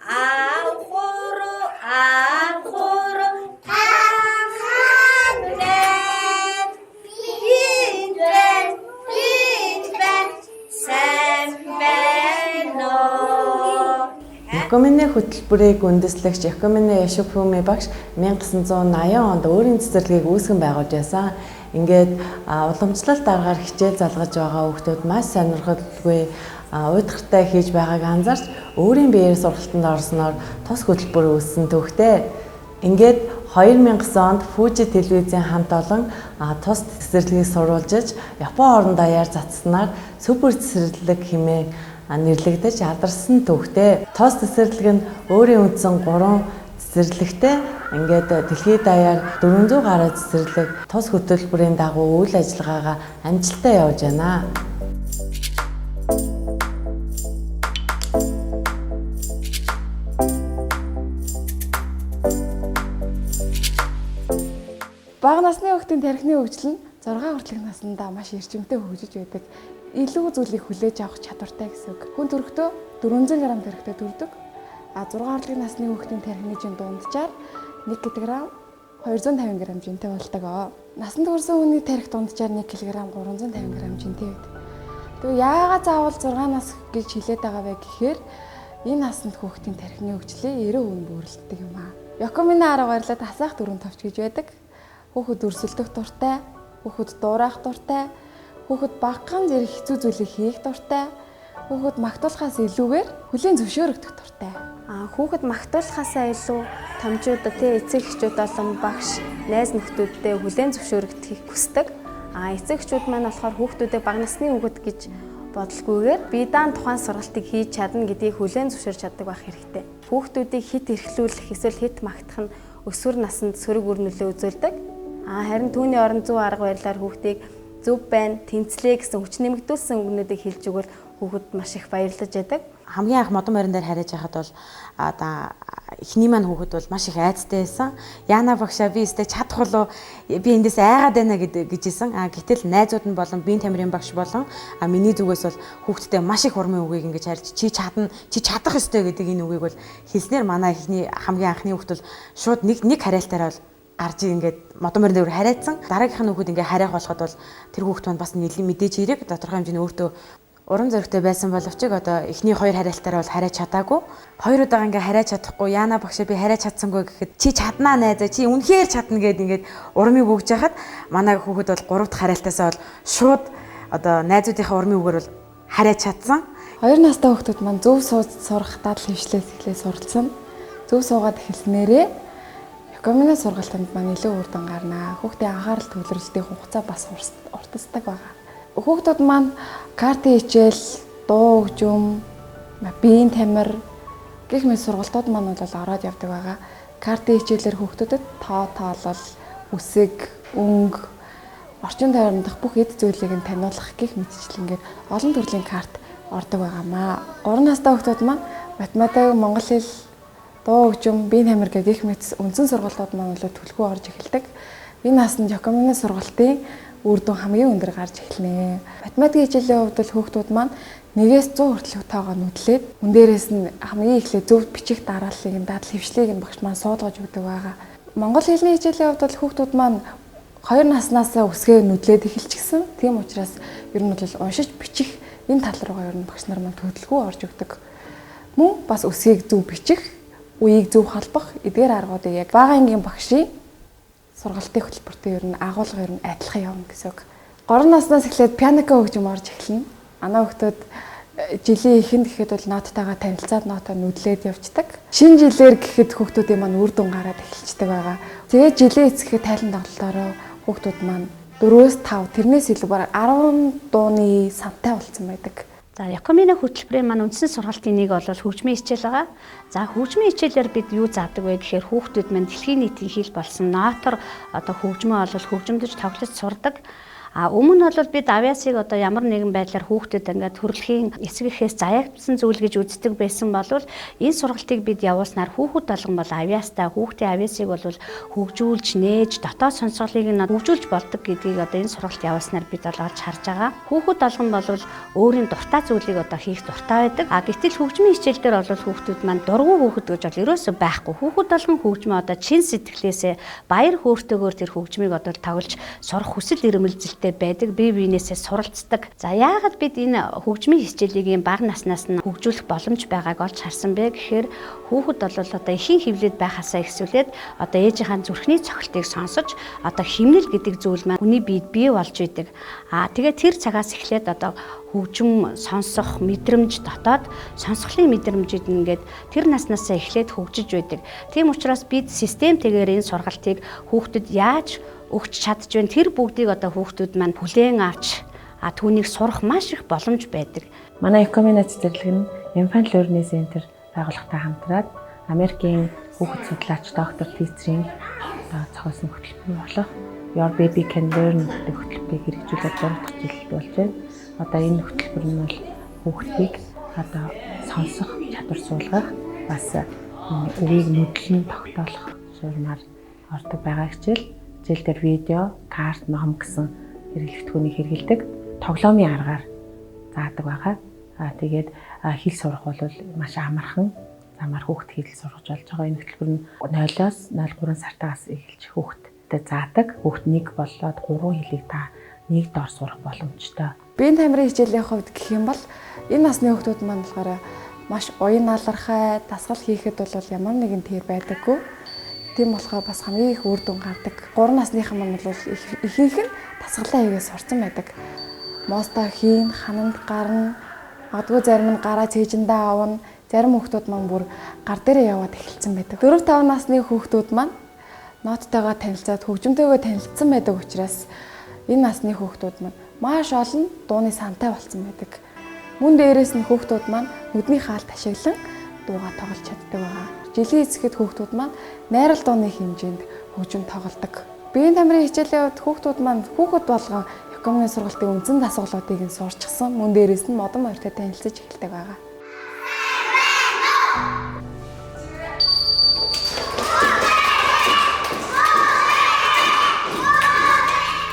А3 А3 тахан байна. Хин байна, хин байна, сайн байна уу? Якомине хөтөлбөрийг үндэслэгч Якомине Яшифуми багш 1980 онд өөрийн цэцэрлэгийг үүсгэн байгуулж байсан. Ингээд уламжлалт аргаар хичээл залгаж байгаа хүүхдүүд маш сонирхолтой уйдгартай хийж байгааг анзаарч өөрийн биеэр сургалтанд орсноор тус хөтөлбөр үүссэн түүхтэй. Ингээд 2009 онд Fuji телевизийн хамт олон тус цэцэрлэгийг сурвалжиж Япон орон даяар затснаар супер цэцэрлэг хэмээн нэрлэгдэж алдарсан түүхтэй. Тус цэцэрлэг нь өөрийн үндсэн 3 цэцэрлэгтэй. Ингээд дэлхийд даяар 400 гаруй цэцэрлэг тус хөтөлбөрийн дагуу үйл ажиллагаагаа амжилттай явуулж байна. Бага насны хүүхдийн тархины хөгжил нь 6 хүртэлх наснда маш эрчимтэй хөгжиж байдаг. Илүү зүйлийг хүлээж авах чадвартай гэсэн үг. Хүн төрөхдөө 400 г тархитай төрдөг. А 6 хүртэлх насны хүүхдийн тархины жин дунджаар 1 кг 250 г жинтэй болдог. Насанд хүрсэн хүний тархи дунджаар 1 кг 350 г жинтэй байдаг. Тэгвэл яагаад заавал 6 нас гэж хэлээд байгаа вэ гэхээр энэ насанд хүүхдийн тархины хөгжлөө 90% бөөрөлддөг юм аа. Якомине арга барилаа тасаах дөрвөн товч гэж байдаг. Хүүхэд өрсөлдөх дуртай, хүүхэд дуурайх дуртай, хүүхэд багахан зэрэг хэцүү зүйлийг хийх дуртай, хүүхэд магтуулахаас илүүгээр хүлээн зөвшөөрөгдөх дуртай. Хүүхэд магтуулахаасаа илүү томчууд тий эцэг эхчүүд болон багш, найз нөхдүүдтэй хүлээн зөвшөөрөгдөхийг хүсдэг. Эцэг эхчүүд маань болохоор хүүхдүүдэд бага насны хүүхэд гэж бодолгүйгээр бие даан тухайн сургалтыг хийж чадна гэдгийг хүлээн зөвшөөрч чаддаг байх хэрэгтэй. Хүүхдүүдийг хит эрхлүүлэх эсвэл хит магтах нь өсвөр наснд сөрөг үр нөлөө үзүүлдэг. Харин түүний оронд зөв арга барилаар хүүхдийг зөв байна, тэнцлээ гэсэн хүч нэмэгдүүлсэн үгнүүдийг хэлж өгвөл хүүхэд маш их баярлаж яадаг. Хамгийн анх модон морин дээр хариж байхад бол одоо эхний маань хүүхэд бол маш их айцтай байсан. Яна багшаа би өстэй чадах болов би эндээс айгаад байна гэж хэлсэн. Гэтэл найзууд нь болон биеийн тамирын багш болон миний зүгээс бол хүүхдтэй маш их урмын үгийг ингэж харж чи чадна, чи чадах ёстой гэдэг энэ үгийг бол хэлснээр манай эхний хамгийн анхны хүүхд бол шууд нэг хариалтаараа бол гарч ингээд модон морин дээр хариацсан. Дараагийнх нь хүүхэд ингээд хариах болоход бол тэр хүүхд маань бас нэлийн мэдээж хэрэг тодорхой хэмжээний өөртөө урам зоригтой байсан боловч одоо эхний хоёр хариалтаараа бол хариач чадаагүй. Хоёр удаага ингээ хариач чадахгүй. Яна багшаа би хариач чадсангүй гэхэд чи чаднаа найзаа, чи үнэхээр чадна гэд ингээд урмыг өгж хахад манай хүүхэд бол гурав дахь хариалтаасаа бол шууд одоо найзуудынхаа урмын үгээр бол хариач чадсан. 2 настай хүүхдүүд маань зөв сууж сурах дадал хөвшлээс эхлээ суралцсан. Зөв суугаад эхэлснээрээ Якомине сургалтанд маань илүү үр дүн гарна. Хүүхдийн анхаарал төвлөрөлтийн хугацаа бас уртасдаг байгаа. Хүүхдүүд маань картын хичээл, дуу хөгжим, биеийн тамир гэх мэт сургалтууд маань бол ороод явдаг байгаа. Картын хичээлээр хүүхдүүдэд тоо тоолол, үсэг, өнгө, орчин тойрон дах бүх эд зүйлийг нь таниулах гэх мэтчлэнгээр олон төрлийн карт ордог байгаамаа. 3 настай хүүхдүүд маань математик, монгол хэл, дуу хөгжим, биеийн тамир гэх мэт үндсэн сургалтууд маань бол түлхүү орж эхэлдэг. Энэ насанд Якомине сургалтын үр дүн хамгийн өндөр гарч эхэлнэ. Математикийн хичээлийн хувьд бол хүүхдүүд маань 1-ээс 100 хүртэлх тоогоо нүдлээд үн дээрээс нь хамгийн эхлээд зөв бичих дарааллыг нь дадал хөвшлийг нь багш маань суулгаж өгдөг байгаа. Монгол хэлний хичээлийн хувьд бол хүүхдүүд маань 2 наснаас үсгээ нүдлээд эхэлчихсэн. Тийм учраас ер нь бол уншиж бичих энэ тал руугаа ер нь багш нар маань төлөвлөгөө орж өгдөг. Мөн бас үсгийг зөв бичих, үеийг зөв холбох эдгээр аргуудыг яг бага ангийн багшийн сургалтын хөтөлбөртөө ер нь агуулга ер нь адилхан явна гэсэн үг. 3 наснаас эхлээд пианоко хөгжим орж эхэлнэ. Манай хүүхдүүд жилийн эхэнд гэхэд бол нототойгоо танилцаад нотоо нүдлээд явцдаг. Шинэ жилээр гэхэд хүүхдүүдийн маань үр дүн гараад эхэлчихдэг байгаа. Тэгээд жилийн эцэхэд тайлан тоглолтоороо хүүхдүүд маань 4-5 тэрнээс илүү бараг 10 дууны самтай болсон байдаг. За Якомине хөтөлбөрийн маань үндсэн сургалтын нэг бол хөгжмийн хичээл байгаа. За хөгжмийн хичээлээр бид юу заадаг вэ гэхээр хүүхдүүд маань дэлхийн нийтийн хэл болсон нотор одоо хөгжмөө бол хөгжмөдөж тоглож сурдаг. А өмнө нь бол бид авьяасыг одоо ямар нэгэн байдлаар хүүхдэд ингээд төрөлхийн эцэг эхээс заяагдсан зүйл гэж үздэг байсан бол энэ сургалтыг бид явуулснаар хүүхэд болгон бол авьяастай, хүүхдийн авьяасыг бол хөгжүүлж, нээж, дотоод сонсголыг нь хөгжүүлж болдог гэдгийг одоо энэ сургалт явуулснаар бид бол олж харж байгаа. Хүүхэд болгон бол өөрийн дуртай зүйлийг одоо хийх дуртай байдаг. А гэтэл хөгжмийн хичээл дээр бол хүүхдүүд маань дургүй хүүхэд гэж бол ерөөсөө байхгүй. Хүүхэд болгон хөгжмөө одоо чин сэтгэлээсээ баяр хөөртэйгээр тэр хөгжмийг одоо тоглож сурах хүсэл эрмэлзэлтэй байдаг. Бие биенээсээ суралцдаг. За яагаад бид энэ хөгжмийн хичээлийг ийм бага наснаас нь хөгжүүлэх боломж байгааг олж харсан бэ гэхээр хүүхэд бол одоо эхийн хөвлөд байхасаа ихсүүлээд одоо ээжийнхаа зүрхний цохилтыг сонсож одоо химнэл гэдэг зүйл маань хүний биед бий болж идэг. А тэгээд тэр цагаас эхлээд одоо хөгжим сонсох мэдрэмж дотоод сонсголын мэдрэмжид ингээд тэр наснаасаа эхлээд хөгжиж байдаг. Тийм учраас бид системтэйгээр энэ сургалтыг хүүхдэд яаж өгч чадж байна тэр бүгдийг одоо хүүхдүүд маань хүлээн авч түүнийг сурах маш их боломж байдаг. Манай Yokominé цэцэрлэг нь Infant Learning Center байгууллагатай хамтраад Америкийн хүүхэд судлаач доктор Тицрийн одоо зохиосон хөтөлбөр болох Your Baby Can Learn гэдэг хөтөлбөрийг хэрэгжүүлээд 3 дахь жил болж байна. Одоо энэ хөтөлбөр нь бол хүүхдийг одоо сонсох чадвар суулгах, бас үгийг нүдлэн тогтоолох суурмаар ордог байгаа хичээл. Хичээл дээр видео, карт, ном гэсэн хэрэглэгдэхүүнийг хэрэглэдэг, тоглоомын аргаар заадаг байгаа. Тэгээд хэл сурах бол маш амархан замаар хүүхд хэл сургаж болж байгаа. Энэ хөтөлбөр нь 0-оос 0.3 сартаас эхэлж хүүхдэд заадаг. Хүүхд 1 болоод 3 хэлийг та нэг дор сурах боломжтой. Биеийн тамирын хичээлийн хувьд гэх юм бол энэ насны хүүхдүүд маань болохоор маш уян алархай, дасгал хийхэд бол ямар нэгэн тэр байдаггүй. Тийм болохоор бас хамгийн их үр дүн гардаг. 3 насныхан маань бол ихэнх нь дасгалаа хийгээ сурцсан байдаг. Моста хийн, хананд гарна, магадгүй зарим нь гараа цээжиндээ авна, зарим хүүхдүүд маань бүр гар дээрээ яваад эхэлсэн байдаг. 4-5 насны хүүхдүүд маань ноттойгоо танилцаад хөгжимтэйгөө танилцсан байдаг учраас энэ насны хүүхдүүд маань маш олон дууны сантай болсон байдаг. Мөн дээрээс нь хүүхдүүд маань нүдний хаалт ашиглан дууга тоглож чаддаг байгаа. Жилийн эцэхэд хүүхдүүд маань найрал дууны хэмжээнд хөгжим тоглодог. Биеийн тамирын хичээлийн хувьд хүүхдүүд маань хүүхэд болгон Yokominé сургалтын үндсэн дасгалуудыг нь сурчсан. Мөн дээрээс нь модон морьтой танилцаж эхэлдэг байгаа.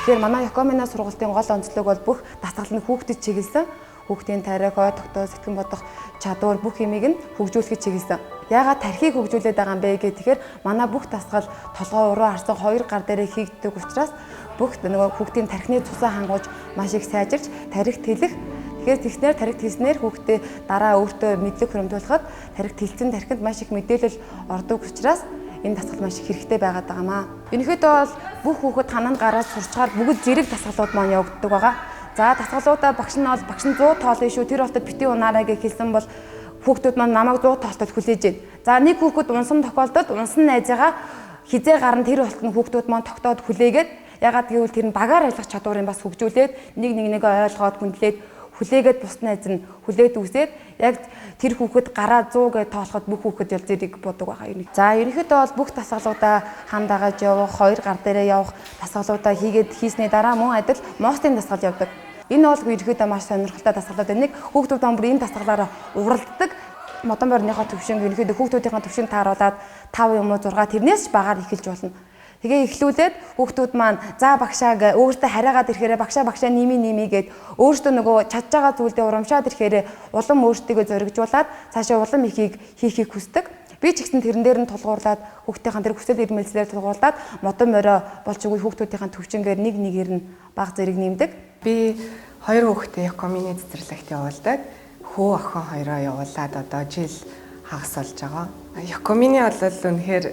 Тэгэхээр манай Yokominé сургалтын гол онцлог бол бүх дасгал нь хүүхдэд чиглэсэн. Хүүхдийн тариа, хой тогтоо, сэтгэн бодох чадвар бүх юмыг нь хөгжүүлэхэд чиглэсэн. Яагаад тархийг хөгжүүлээд байгаа юм бэ гэхээр манай бүх дасгал толгой уруу харсан хоёр гар дээрээ хийгддэг учраас бүх нөгөө хүүхдийн тархины цусаа хангуулж маш их сайжирч тарих тэлэх. Тэгэхээр тэгснээр тарих тэлснээр хүүхдээ дараа өөртөө мэдлэг хөрөмжүүлэхэд тарих тэлсэн тархинд маш их мэдээлэл ордог учраас энэ дасгал маш их хэрэгтэй байгаад байгаа маа. Ерөнхийдөө бол бүх хүүхэд хананд гараад сурчгаар бүгд зэрэг дасгалууд маань явагддаг байгаа. За дасгалуудаа багш нь бол багш нь 100 тоолно шүү. Тэр болтод бити унаарай гэж хэлсэн бол хүүхдүүд маань намайг 100 тоолтод хүлээж байна. За нэг хүүхэд унсан тохиолдолд унсан найзыгаа хизээ гарна тэр болтод нь хүүхдүүд маань тогтоод хүлээгээд ягаад гэвэл тэр нь багаар ажиллах чадварыг бас хөгжүүлээд нэг нэг нэгэ ойлгоод хүндлээд хүлээгээд бус найз нь хүлээд үсээд яг тэр хүүхэд гараа 100 гэж тоолоход бүх хүүхэд ял зэрэг будаг байгаа юм. За ерөнхийдөө бол бүх дасгалуудаа хам дагаж явах, хоёр гар дээрээ явах дасгалуудаа хийгээд хийсний дараа мөн адил мостын дасгал явдаг. Энэ бол ерөнхийдөө маш сонирхолтой дасгалууд. Нэг хүүхдүүд он бүр энэ дасгалаараа уралддаг. Модон борныхоо төвшинг ерөнхийдөө хүүхдүүдийнхээ төвшинг тааруулаад 5 юм уу 6 тэрнээс ч багаар эхэлж болно. Тэгээ эхлүүлээд хүүхдүүд маань за багшааг өөртөө хараагаад ирэхээрээ багшаа багшаа ними ними гэд өөртөө нөгөө чадж байгаа зүйлдээ урамшаад ирэхээрээ улам өөртөө зоригжуулаад цаашаа улам ихийг хийхийг хүсдэг. Би ч гэсэн тэрэн дээр нь тулгуурлаад хүүхдийнхээ тэр хүсэл эрмэлзлээр тулгуурлаад модон морио болж үгүй хүүхдүүдийнхээ төвчнгээр нэг нэгээр нь баг зэрэг нэмдэг. Би хоёр хүүхдээ Yokominé цэцэрлэгт явуулдаг. Хүү охин хоёроо явуулаад одоо жил хагас болж байгаа. Yokominé бол үнэхээр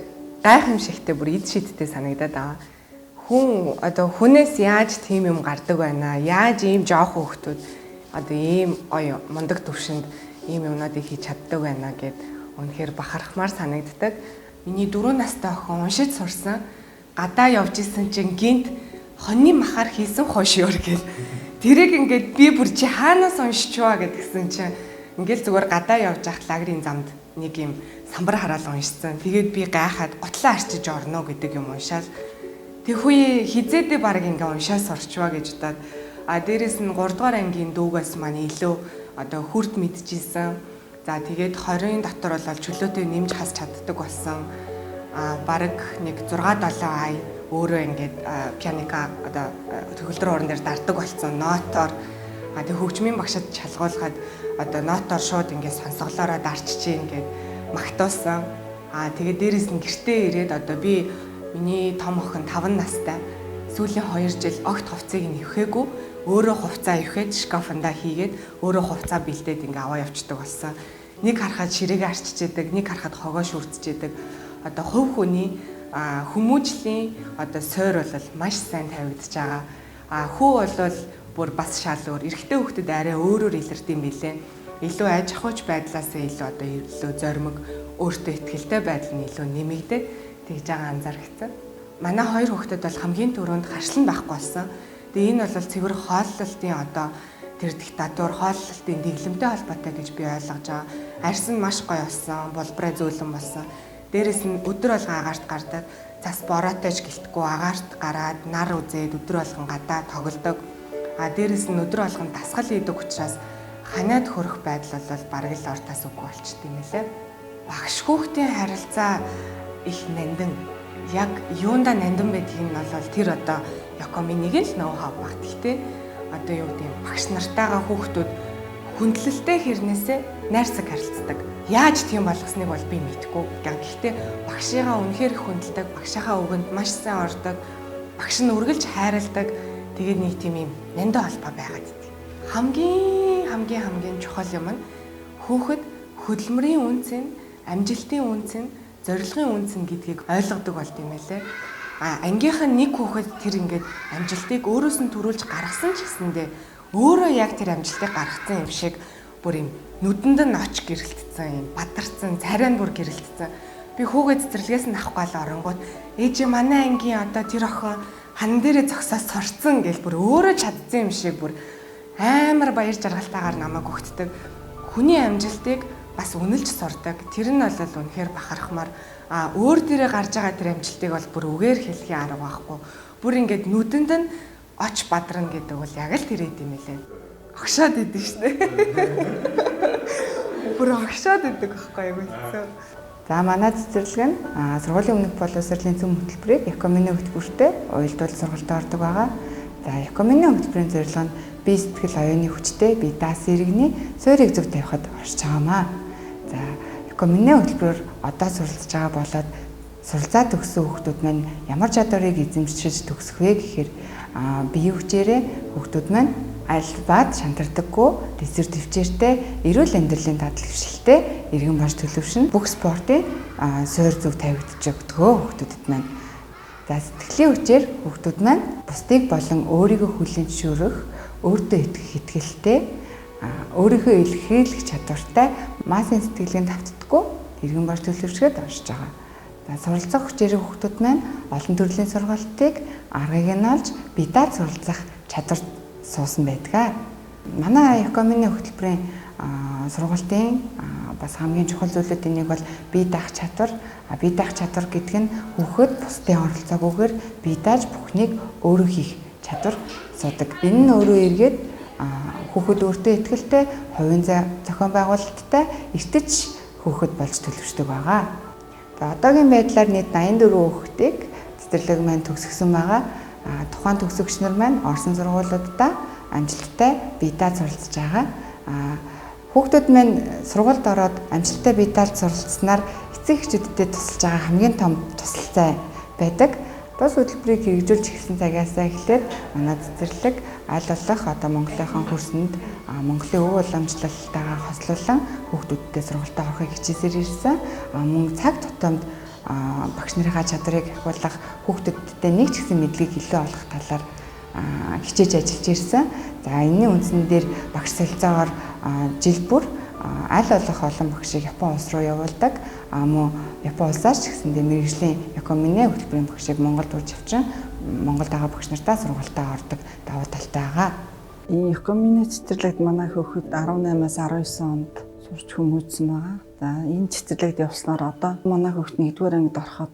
гайхамшигтай бүр эд шидтэй санагдаад байгаа. Хүн одоо хүнээс яаж тийм юм гардаг байна? Яаж ийм жоох хүүхдүүд одоо ийм гоё мундаг төвшөнд ийм юмнуудыг хийж чаддаг байна гэд үнэхээр бахархмаар санагддаг. Миний 4 настай охин уншиж сурсан. Гадаа явж исэн чинь гинт хоньны махаар хийсэн хошиор гэл. Тэрийг ингээд би бүр чи хаанаас уншчихваа гэдгсэн чинь ингээл зүгээр гадаа явж байхад лагерийн замд нэг юм самбар хараал уншсан. Тэгээд би гайхаад гутлаа арчиж орно гэдэг юм уншаал. Тэг хүү хизээдээ баг ингээ уншаа сурчваа гэж бодоод а дээрэс нь 3 дугаар ангийн дүүгээс маань илүү одоо хүрд мэдчихсэн. За тэгээд 20-ын дотор бол чөлөөтэй нэмж хасч чаддаг болсон. А бараг нэг 6 7 ай өөрөө ингээд пианика одоо төгөлдөр хууран дээр дардаг болсон. Нотоор а тэг хөгжмийн багшид чалгуулгаад одоо нотоор шууд ингээд сонсголоороо дарчиж ингээд магтуулсан. А тэгээд дээрэс нь гэртээ ирээд одоо би миний том охин 5 настай. Сүүлийн 2 жил огт хувцсыг нь эвхээгүй. Өөрөө хувцаа эвхээд шкафанда хийгээд өөрөө хувцаа бэлдээд ингээ аваа явцдаг болсон. Нэг харахад ширээгээ арчиж идэг, нэг харахад хогоо шүрдэж идэг. Одоо хувь хүний хүмүүжлийн одоо сойр бол маш сайн тавигдж байгаа. А хүү бол бүр бас шал өөр. Эрэгтэй хүүхдэд арай өөрөөр илэрд юм билээ. Илүү аж ахуйч байдлаасаа илүү одоо илүү зоримог, өөртөө ихтэй байдал нь илүү нэмэгдээд тэгж байгаа анзаарчихсан. Манай хоёр хүүхдэд бол хамгийн түрүүнд харшлан байхгүй болсон. Тэгээ энэ бол цэвэр хооллолтын одоо тэр диктатур хооллолтын дэглэмтэй холбоотой гэж би ойлгож байгаа. Арьс нь маш гоё болсон, булбраа зөөлөн болсон. Дээрэс нь өдөр болгон агаарт гардаг. Цас бороотой ч гэлтгүй агаарт гараад нар үзээд өдөр болгон гадаа тоглодог. А дээрэс нь өдөр болгон дасгал хийдэг учраас ханиад хөрөх байдал бол бараг л ортоос үгүй болчт юм лээ. Багш хүүхдийн харилцаа их нандин. Яг юунда нандин байдгийг нь бол тэр одоо Yokomi-нийг л ноу хав баг. Гэхдээ одоо юу гэдэг юм багш нартайгаа хүүхдүүд хүндлэлтэй хэрнээсээ найрсаг харилцдаг. Яаж тийм болгосныг бол би мэдэхгүй. Гэхдээ багшигаа үнэхээр их хүндэлдэг, багшийнхаа үгэнд маш сайн ордог, багш нь үргэлж хайрладаг. Тэгээд нэг тийм юм нандин холбоо байгаад идэг. Хамгийн чухал юм нь хүүхэд хөдөлмөрийн үнц нь, амжилтын үнц нь, зорилгын үнц нь гэдгийг ойлгодог болд юм байлээ. А ангийнх нь нэг хүүхэд тэр ингээд амжилтыг өөрөөс нь төрүүлж гаргасан ч гэсэндээ өөрөө яг тэр амжилтыг гаргацсан юм шиг бүр юм нүдэнд нь оч гэрэлтсэн юм бадарсан, царай нь бүр гэрэлтсэн. Би хүүгээ цэцэрлэгээс нь авах гал оронгууд ээжээ манай ангийн одоо тэр охин хан дээрээ зогсоод сурцсан гэл бүр өөрөө чадсан юм шиг бүр амар баяр жаргалтайгаар намайг өгтдөг. Хүний амжилтыг бас үнэлж сурдаг. Тэр нь бол үнэхээр бахархмаар а өөр дээрээ гарч байгаа тэр амжилтыг бол бүр үгээр хэлхийн арга байхгүй. Бүр ингээд нүдэнд нь оч бадрна гэдэг бол яг л тэр идэм байлээ. Огшоод идэв шнэ. Бүр огшоод идэг байхгүй юу хэцүү. За манай цэцэрлэг нь сургуулийн өмнөх боловсролын цөм хөтөлбөрийг Yokomi хөтөлбөртэй уялдуул сургалтад ордог байгаа. За Yokomi хөтөлбөрийн зорилго нь бие сэтгэл оюуны хүчтэй бие даасан иргэний суурийг зөв тавихад оршиж байгаамаа. За Yokomi хөтөлбөрөөр одоо суралцж байгаа болоод суралцаа төгссөн хүүхдүүд маань ямар чадварыг эзэмшиж төгсөх вэ гэхээр биеийн хүчээрээ хүүхдүүд маань альбаад шантардаггүй, тэсвэр төвчээртэй, эрүүл амьдралын дадал хвшилтэй иргэн болж төлөвшнө. Бүх спортын суурь зөв тавигдж өгдөгөө хүүхдүүдэд маань. За сэтгэлийн хүчээр хүүхдүүд маань бусдыг болон өөрийгөө хүлээн зөвшөөрөх, өөртөө итгэх итгэлтэй, өөрийнхөө илэрхийлэх чадвартай, массын сэтгэлгээнд автдаггүй иргэн болж төлөвшөхөд оршиж байгаа. За суралцах хүчээр хүүхдүүд маань олон төрлийн сургалтыг аргыг нь олж бие дааж суралцах чадвар суусан байдаг. Манай Yokomi хөтөлбөрийн сургалтын бас хамгийн чухал зүйлүүдийн нэг бол бие даах чадвар. Бие даах чадвар гэдэг нь хүүхэд бусдын оролцоогүйгээр бие дааж бүхнийг өөрөө хийх чадвар суудаг. Энэ нь өөрөө эргээд хүүхэд өөртөө итгэлтэй, хувийн зохион байгуулалттай, эртэж хүүхэд болж төлөвшдөг байгаа. За одоогийн байдлаар нийт 84 хүүхдийг цэцэрлэг маань төгсгсөн байгаа. Тухайн төгсөгч нар маань орсон сургуулиудаа амжилттай бие дааж суралцж байгаа. Хүүхдүүд маань сургуульд ороод амжилттай бие дааж суралцсанаар эцэг эхчүүддээ тусалж байгаа хамгийн том тусалцай байдаг. Тус хөтөлбөрийг хэрэгжүүлж эхэлсэн цагаасаа эхлээд манай цэцэрлэг аль болох одоо Монголынхон хөрсөнд Монголын өв уламжлалтайгаа хослуулан хүүхдүүдтэй сургалтаа орохыг хичээсээр ирсэн. Мөн цаг тутамд багш нарынхаа чадварыг ахиулах, хүүхдүүдтэй нэг ч гэсэн мэдлэгийг илүү олох талаар хичээж ажиллаж ирсэн. За энэний үндсэн дээр багш солилцоогоор жил бүр аль болох олон багшийг Япон улс руу явуулдаг. Мөн Япон улсаас ч гэсэндээ мэргэжлийн Yokomi хөтөлбөрийн багшийг Монголд урьж авчин Монголд байгаа багш нартаа сургалтаа ордог давуу талтай байгаа. Энэ Yokomi цэцэрлэгт манай хүүхэд 18-аас 19 онд сурч хүмүүжсэн байгаа. За энэ цэцэрлэгт явснаар одоо манай хүүхэд нэгдүгээр ангид ороход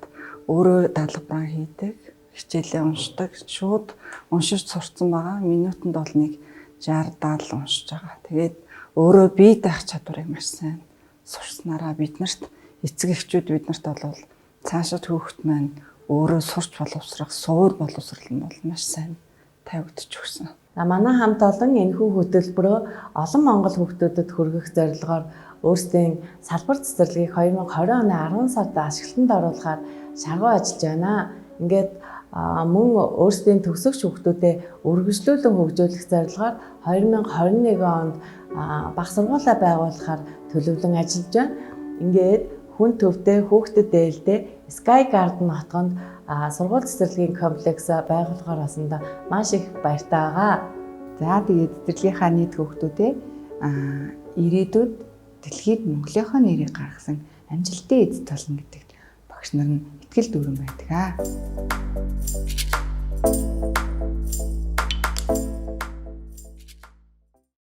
өөрөө даалгавраа хийдэг. хичээлээ уншдаг. Шууд уншиж сурцсан байгаа. Минутанд бол нэг 60 70 уншиж байгаа. Тэгээд өөрөө бие даах чадварыг маш сайн сурснараа биднэрт эцэг эхчүүд биднэрт бол цаашид хүүхэд маань өөрөө сурч боловсрох, суур боловсрол нь бол маш сайн тавигдчих өгсөн. Манай хамт олон энэхүү хөтөлбөрөө олон монгол хүүхдүүдэд хүргэх зорилгоор өөрсдийн салбар цэцэрлэгийг 2020 оны 10 сард ашиглалтанд оруулахаар шаргуу ажиллаж байна. Ингээд мөн өөрсдийн төгсөгч хүүхдүүдэд үргэлжлүүлэн хөгжүүлэх зорилгоор 2021 онд баг сургуулаа байгуулахаар төлөвлөн ажиллаж байна. Ингээд хүн төвдөө хүүхдэд дээлдээ Sky Garden хотгонд сургууль цэцэрлэгийн комплекс байгуулахаар басанда маш их баяртай байгаа. За тэгээд цэцэрлэгийнхаа нийт хүүхдүүдээ ирээдүйд дэлхийд Монголынхоо нэрийг гаргасан амжилтын эзэд болно гэдэгт багш нар нь итгэл дүүрэн байдаг.